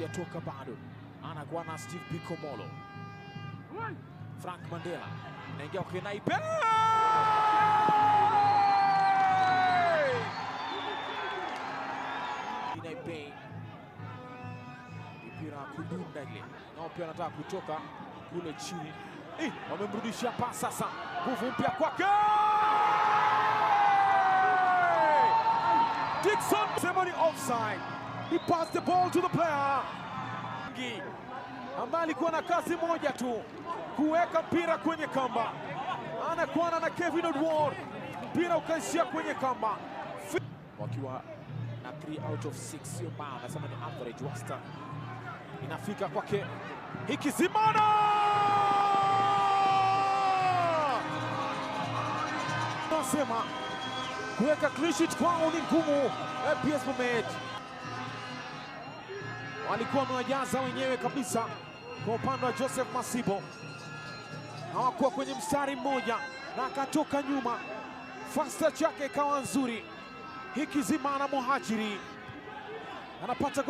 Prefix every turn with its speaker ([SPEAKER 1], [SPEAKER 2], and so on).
[SPEAKER 1] Hajatoka bado, anakuwa na Steve Biko Molo. Frank Mandela inaingia kwa Naipe. Naipe mipira kudunda ile, nao pia anataka kutoka kule chini. Wamemrudishia pasi sasa, nguvu mpya kwake Dickson. Sema ni offside. He passed the ball to the player ambaye alikuwa na kazi moja tu, kuweka mpira kwenye kamba. Anakuana na Kevin Odwar, mpira ukaishia kwenye kamba, wakiwa na 3 out of 6, sio mbaya, anasema ni average, wastani. Inafika kwake Hikizimana, nasema kuweka clean sheet kwao ni ngumu. APS Bomet walikuwa wamewajaza wenyewe kabisa. Kwa upande wa Joseph Masibo hawakuwa kwenye mstari mmoja na akatoka nyuma, fasta chake ikawa nzuri. Hikizimana Muhajiri anapata